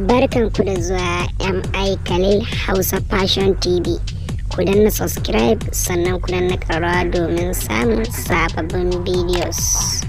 Barkanku da zuwa MI Khalil Hausa Fashion TV. Ku danna subscribe, sannan ku danna ƙararrawa domin samun sababbin videos.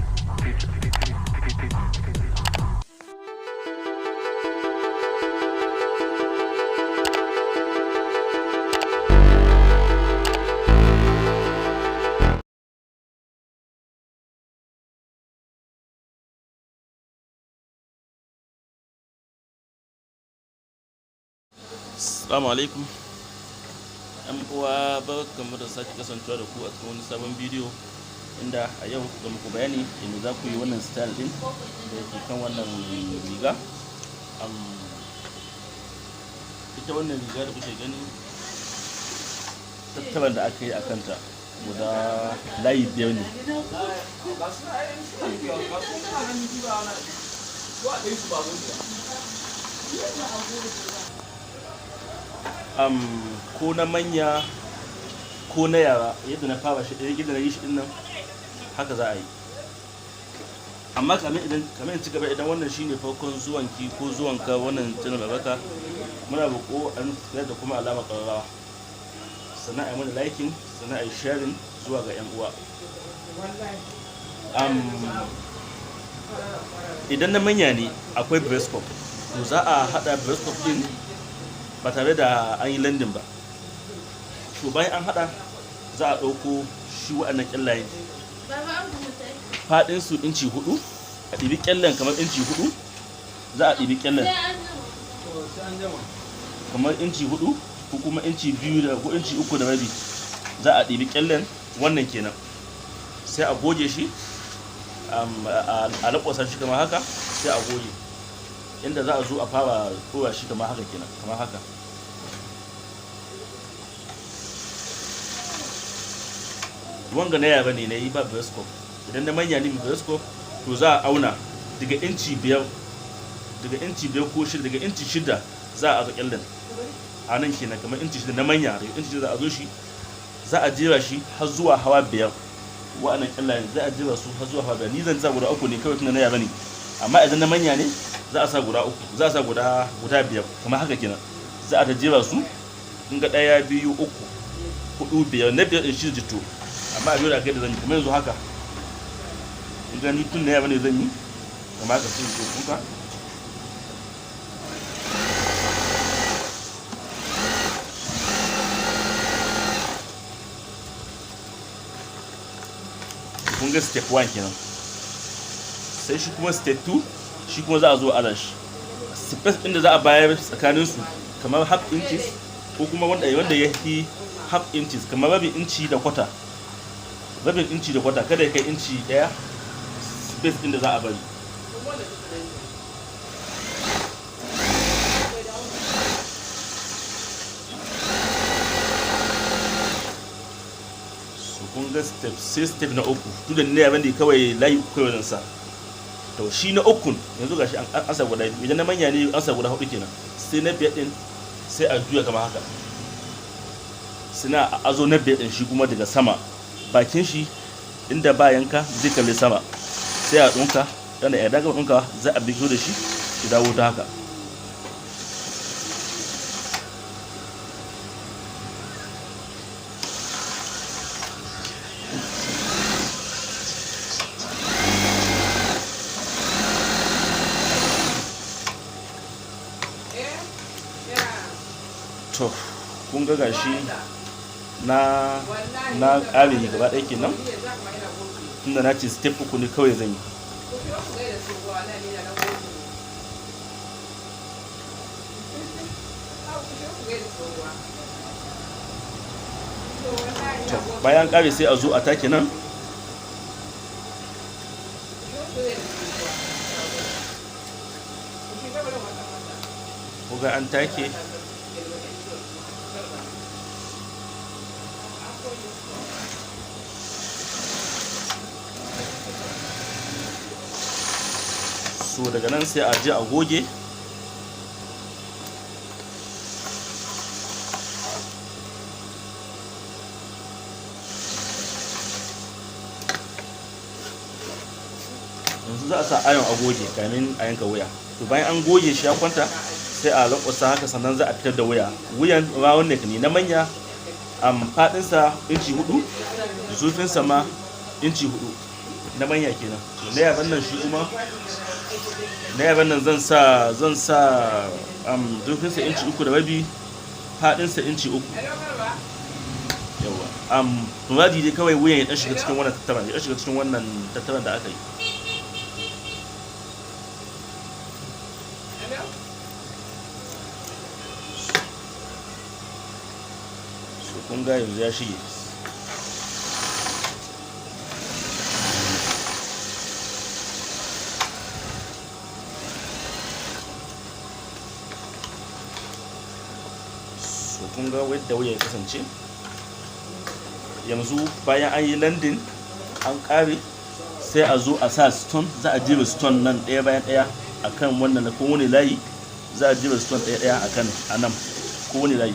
Assalamu alaikum ‘yan uwa, barkanmu da sake kasancewa da ku a cikin wani sabon bidiyo, inda a yau ga muku bayani yadda za ku yi wannan style din da yake kan wannan riga. Ita wannan riga da kuke gani, tattaran da aka yi a kanta guda layi biyar ne. Ko na manya ko na yara, yadda na fara shi, yadda na yi shi din nan, haka za a yi. Amma kamin in ci gaba, idan wannan shine farkon zuwanki ko zuwanka wannan channel baraka, muna roƙo a subscribe da kuma alamar ƙararrawa, sannan a yi mana liking, sannan a yi sharing zuwa ga 'yan uwa. Idan na manya ne, akwai breast cup, to za a haɗa breast cup din ba tare da an yi landing ba. To, bayan an haɗa, za a ɗauko shi waɗannan ƙyallayen, faɗin su inci 4. A ɗibi ƙyallen kamar inci 4. Za a ɗibi ƙyallen kamar inci 4 ko kuma inci 2 da ko inci 3.5. Za a ɗibi ƙyallen wannan kenan, sai a goge shi, a laƙwasa shi kamar haka, sai a goge inda za a zo a fara ɗora shi kamar haka kenan, kamar haka. Wanga na yara ne na yi ba breast cup. Idan na manya ne breast cup, to za a auna daga inci 5, daga inci 5 ko 6, daga inci 6 za a aza kyallen a nan kenan, kamar inci 6 na manya. Daga inci 6 za a zo shi, za a jera shi har zuwa hawa biyar. Wa'annan kyallayen za a jera su har zuwa hawa biyar. Ni zan sa guda uku ne kawai tunda na yara ne, amma idan na manya ne, za a sa guda uku, za a sa guda biyar kamar haka kenan. Za a ta jera su, kun ga ɗaya, biyu, uku, hudu, biyar. Na biyar ɗin shi jito, amma a biyu da kai da zan yi kamar yanzu haka. Kun gani, tun da yara ne zan yi kamar haka, sun zo kuka. Kun ga step 1 kenan. Sai shi kuma step 2, shi kuma za a zo a shi space ɗin da za a bayar tsakanin su kamar half inches, ko kuma wanda ya fi half inches, kamar rabin inci da kwata, rabin inci da kwata, kada ya kai inci 1 space ɗin da za a bari. So kun ga step, sai step na uku. Tun da ne abin da kawai layi uku kawai zan sa, to shi na ukun yanzu gashi an sa guda biyu. Idan na manya ne, an sa guda hudu kenan. Sai na biyar din, sai a juya kamar haka, suna a azo na biyar din, shi kuma daga sama, bakin shi inda ba yanka zai kalli sama, sai a ɗunka. Dan ya daga ɗunka, za a biyo da shi ya dawo ta haka. To, kun ga gashi na ƙare gaba ɗaya kenan, tunda na ce step uku ne kawai zan yi. To, bayan ƙare, sai a zo a take nan. Kuga an take. So daga nan sai a je a goge. Yanzu za a sa iron a goge kamin a yanka wuya. To, bayan an goge shi ya kwanta, Sai a lankwasa haka, sannan za a fitar da wuya. Wuyan round neck ne na manya, faɗinsa inci 4, zurfinsa ma inci 4, na manya kenan. Na yaran nan shi kuma, na yaran nan zan sa zurfinsa inci 3.5, faɗinsa inci 3. Yawa, muradi dai kawai wuyan ya ɗan shiga cikin wannan tattaran, ya shiga cikin wannan tattaran da aka yi. So kun ga yanzu ya shige. So kun ga yadda wuyan ya kasance. Yanzu bayan an yi landing, an ƙare, sai a zo a sa stone. Za a jera stone nan ɗaya bayan ɗaya akan wannan. Kowane layi za a jera stone ɗaya ɗaya akan a nan, kowane layi.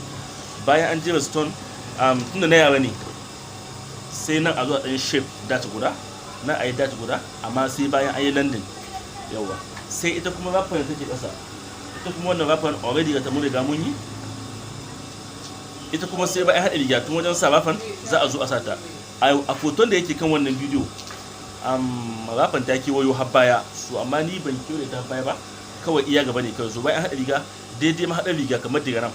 Bayan an jera stone, tunda na yara ne, sai nan a zo a ɗan shape dart guda nan, a yi dart guda, amma sai bayan an yi landing. Yawa, sai ita kuma wrapper da take ƙasa, ita kuma wannan wrapper already ga ta mun riga mun yi. Ita kuma sai bayan haɗa riga, tun wajen sa wrapper za a zo a sa ta. A foton da yake kan wannan bidiyo, wrapper ta kewayo har baya. So amma ni ban kewaye ta baya ba, kawai iya gaba ne kawai. So bayan haɗa riga, daidai ma haɗa riga, kamar daga nan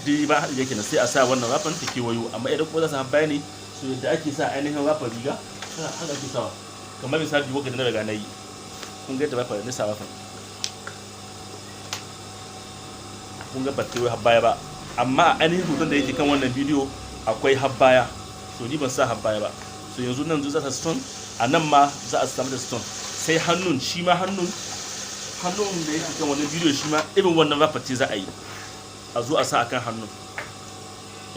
daidai ba haɗa riga kenan, sai a sa wannan wrapper ta kewayo. Amma idan kuma za su har baya ne, so yadda ake sa ainihin wrapper riga haka ake sawa. Kamar misali wanda na riga na yi, kun ga yadda wrapper na sa wrapper, kun ga ba ta har baya ba. Amma a ainihin hoton da yake kan wannan bidiyo akwai har baya, so ni ban sa har baya ba. So yanzu nan za ta stone, a nan ma za a samu da stone. Sai hannun, shi ma hannun da yake kan wannan bidiyo, shi ma irin wannan wrapper ce za a yi, a zo a sa akan hannun.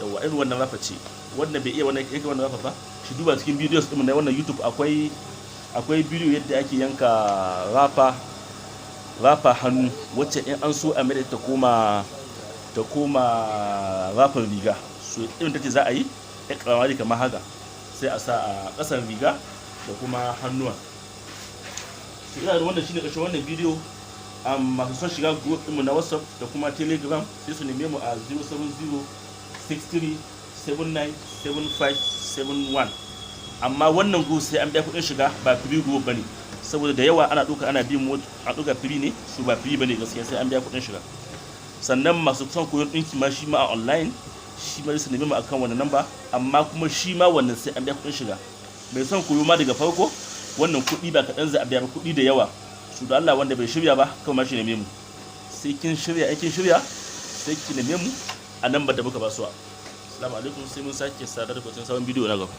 Yawa, irin wannan wrapper ce. Wanda bai iya wannan yanka wannan wrapper ba, shi duba cikin videos ɗin na wannan YouTube, akwai bidiyo yadda ake yanka wrapper hannu, wacce in an so a mai ta koma wrapper riga. So irin ta ce za a yi ya karama kamar haka, sai a sa a ƙasan riga da kuma hannuwan. So ina da wannan shine ƙarshen wannan bidiyo. Masu son shiga group ɗinmu na WhatsApp da kuma Telegram, sai su neme mu a 070 63 79 7571. Amma wannan group sai an biya kuɗin shiga, ba free group bane, saboda da yawa ana ɗauka ana bin mu, a ɗauka free ne. Su ba free bane gaskiya, sai an biya kuɗin shiga. Sannan masu son koyon ɗinki ma, shi ma a online, shi ma su nemi mu akan wannan namba, amma kuma shi ma wannan sai an biya kuɗin shiga. Mai son koyo ma daga farko, wannan kuɗi ba kaɗan za a biya ba, kuɗi da yawa. Su da Allah, wanda bai shirya ba kawai ma shi neme mu. Sai kin shirya, ai kin shirya, sai ki neme mu a lambar da muka ba su. Assalamu alaikum, sai mun sake sadar da kwacin sabon bidiyo na gaba.